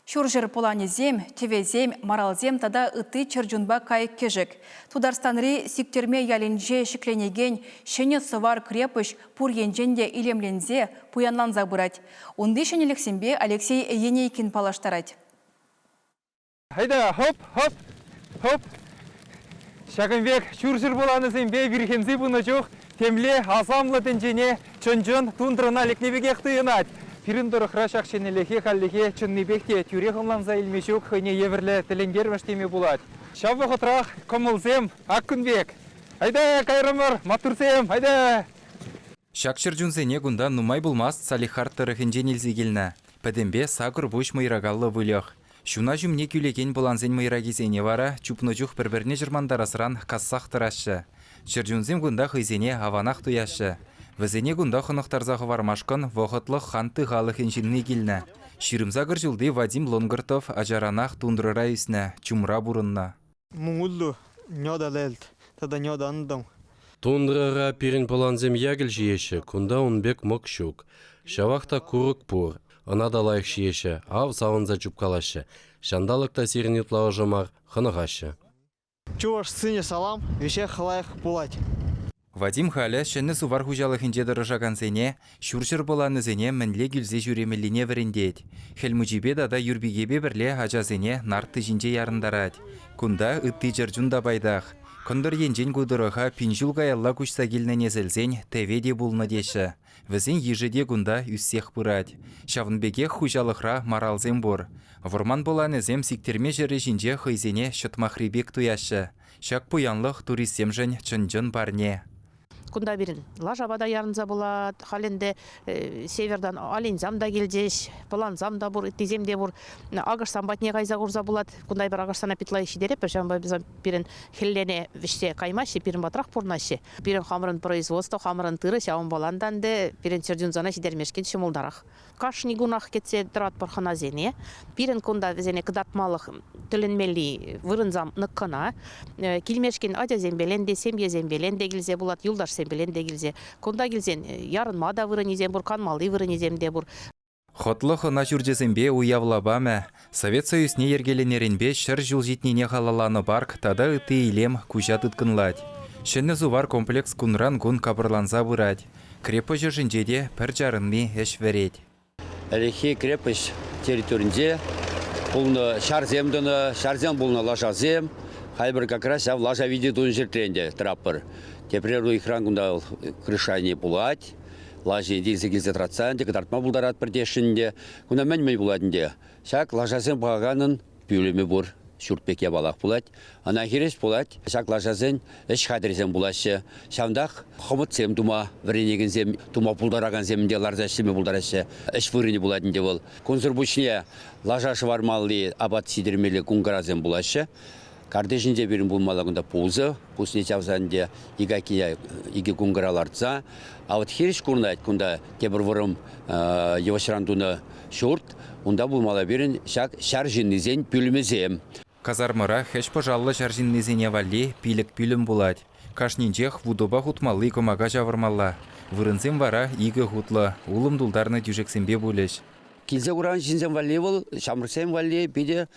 Ҫурҫӗр пӑланӗсем, тӗвесем, маралсем тата ытти чӗрчунпа кайӑк-кӗшӗк. Тутарстанри Сиктӗрме ялӗнче ҫӗкленекен ҫӗнӗ Сӑвар крепоҫ пур енчен те илемленсе, пуянланса пырать. Унти ҫӗнӗлӗхсемпе Алексей Енейкин паллаштарать. Айда, хоп, хоп, хоп. Ҫакӑн пек ҫурҫӗр пӑланӗсемпе вирхӗнсе пынӑ чух темле асамлӑ тӗнчене чӑн-чӑн тундрӑна лекнӗ пекех туйӑнать. Пирӗн тӑрӑхра ҫак ҫӗнӗлӗхе хальлӗхе чӑннипех те тӳрех ӑнланса илме ҫук хӑйне евӗрлӗ тӗлӗнтермӗш теме пулать. Ҫав вӑхӑтрах кӑмӑлсем ак кун пек. Айда, кайрӑмӑр, маттурсем, айда! Ҫак чӗрчунсене кунта нумай пулмасть Салехард тӑрӑхӗнчен илсе килнӗ. Пӗтӗмпе сакӑр пуҫ мӑйракаллӑ выльӑх. Ҫуна ҫумне кӳлекен пӑлансен мӑйракисене вара чупнӑ чух пӗр-пӗрне чӑрмантарасран кассах тӑраҫҫӗ. Чӗрчунсем кунта хӑйсене аванах туяҫҫӗ. Вӗсене кунта хӑнӑхтарса хӑвармашкӑн вӑхӑтлӑх ханты халӑхӗн ҫынни килнӗ. 28 ҫулти Вадим Лонгортов ачаранах тундрӑра ӳснӗ, чумра пурӑннӑ. Муңуллу нёдалэлт тата нёдандым. Тундрӑра пирӗн пӑлансем якӗл ҫиеҫҫӗ, кунта ун пек мӑк ҫук. Ҫавах та курӑк пур, ӑна та лайӑх ҫиеҫҫӗ, ав савӑнса чупкалаҫҫӗ. Ҫанталӑк та сирӗн ытла ӑшӑ мар, хӑнӑхаҫҫӗ. Чӑваш сынӗ салам, веҫех лайӑх пулать. Вадим халӗ Ҫӗнӗ Сувар хуҫалӑхӗнче тӑрӑшакансене ҫурҫӗр пӑланӗсене мӗнле кӳлсе ҫӳремеллине вӗрентет. Хӗл Мучипе тата Юрпикепе пӗрле ачасене нарты ҫинче ярӑнтарать. Кунта ытти чӗрчун та пайтах. Кӑнтӑр енчен ку тӑрӑха пин ҫул каялла куҫса килнӗ несӗлсен тӗве те пулнӑ теҫҫӗ. Вӗсен йышӗ те кунта ӳссех пырать. Ҫавӑн пекех хуҫалӑхра маралсем пур. Вӑрман пӑланӗсем Сиктӗрме ҫӗрӗ ҫинче хӑйсене ҫӑтмахри пек туяҫҫӗ. Ҫак пуянлӑх туристсемшӗн чӑн-чӑн парне. Кунта пирӗн лашапа та ярӑнса пулать. Халь ӗнтӗ севертан оленьсам та килчӗҫ, пӑлансам та пур, ыттисем те пур. Акӑшсам патне кайса курса пулать. Кунта эпир акӑшсана пит лайӑх ҫитеретпӗр, ҫавӑнпа вӗсем пирӗн хӗллене вӗҫсе каймаҫҫӗ, пирӗн патрах пурӑнаҫҫӗ. Пирӗн хамӑрӑн производство, хамӑрӑн тырӑ, ҫавӑнпалан та ӗнтӗ пирӗн чӗрчунсана ҫитермешкӗн ҫӑмӑлтарах. Кашни кунах кӗтсе тӑратпӑр хӑнасене. Пирӗн кунта вӗсене кӑтартмалӑх тӗлӗнмелли вырӑнсам кӑна. Килмешкӗн ачасемпелен те, ҫемьесемпелен те килсе пулать, юлташсемпелен те килсе. Кунта килсен ярӑнма та вырӑнӗсем пур, канмалли вырӑнӗсем те пур. Хӑтлӑ хӑна ҫурчӗсемпе уяв лапамӗ, Совет Союзне йӗркеленӗренпе 100 ҫул ҫитнине халалланӑ парк тата ытти илем куҫа тыткӑнлать. Ҫӗнӗ Сувар комплекс кунран-кун капӑрланса пырать. Крепоҫ ӑшӗнче те пӗр чарӑнми ӗҫ вӗрет. Ӗлӗкхи крепость территоринче пулнӑ ҫарсем тӑнӑ, ҫарсем пулнӑ лашасем. Халь пӗр как раз ҫав лаша вити тунӑ ҫӗртрен те тӑратпӑр. Тепрер уйӑхран кунта крыша пулать. Лаши илсе килсе тӑратса ӗнтӗ кӑтартма пултаратпӑр тесшӗн ӗнтӗ. Кунта мӗн-мӗн пулать ӗнтӗ? Ҫак лашасем пӑхаканӑн пӳлӗмӗ пур, ҫурт пек япалах пулать. Ӑна хирӗҫ пулать. Ҫак лашасен ӗҫ хатӗрӗсем пулаҫҫӗ. Ҫавӑнтах хӑмӑтсем тума вӗренекенсем, тума пултаракансем те ларса ӗҫлеме пултараҫҫӗ. Ӗҫ вырӑнӗ пулать ӗнтӗ вӑл. Кунсӑр пуҫне лаша шӑвармалли, апат ҫитермелли кункӑрасем пулаҫҫӗ. Картишӗнче пирӗн пулмалла кунта пусӑ. Пусне чавса ӗнтӗ икӗ икӗ кункӑра лартса. А вот хирӗҫ курӑнать кунта тепӗр вӑрӑм йывӑҫран тунӑ ҫурт. Унта пулмалла пирӗн ҫак ҫар ҫыннисен пӳлӗмӗсем. Казармӑра хӗҫ-пӑшаллӑ ҫар ҫыннисене валли пилӗк пӳлӗм пулать. Кашнинчех вутӑпа хутмалли кӑмака ҫавӑрмалла. Вырӑнсем вара икӗ хутлӑ, улӑм тултарнӑ тӳшексемпе пулӗҫ. Килсе куракан ҫынсем валли вӑл, ҫамрӑксем валли питӗ,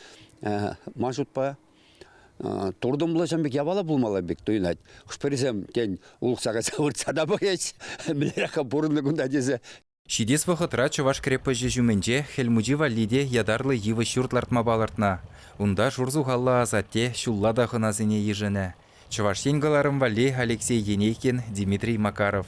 ман шутпа, туртӑмлӑ ҫын пек япала пулмалла пек туйӑнать. Хӑш-пӗрисем, тен, улӑхса кайса выртса та пӑхӗҫ, мӗнлерех пурӑннӑ кунта тесе. Ҫитес вӑхӑтра Чӑваш крепоҫӗ ҫумӗнче Хӗл Мучи валли те ятарлӑ йывӑҫ ҫурт лартма палӑртнӑ. Унта шур сухаллӑ асатте ҫулла та хӑнасене йышӑнӗ. Чӑваш Ен кӑларӑм валли Алексей Енейкин, Дмитрий Макаров.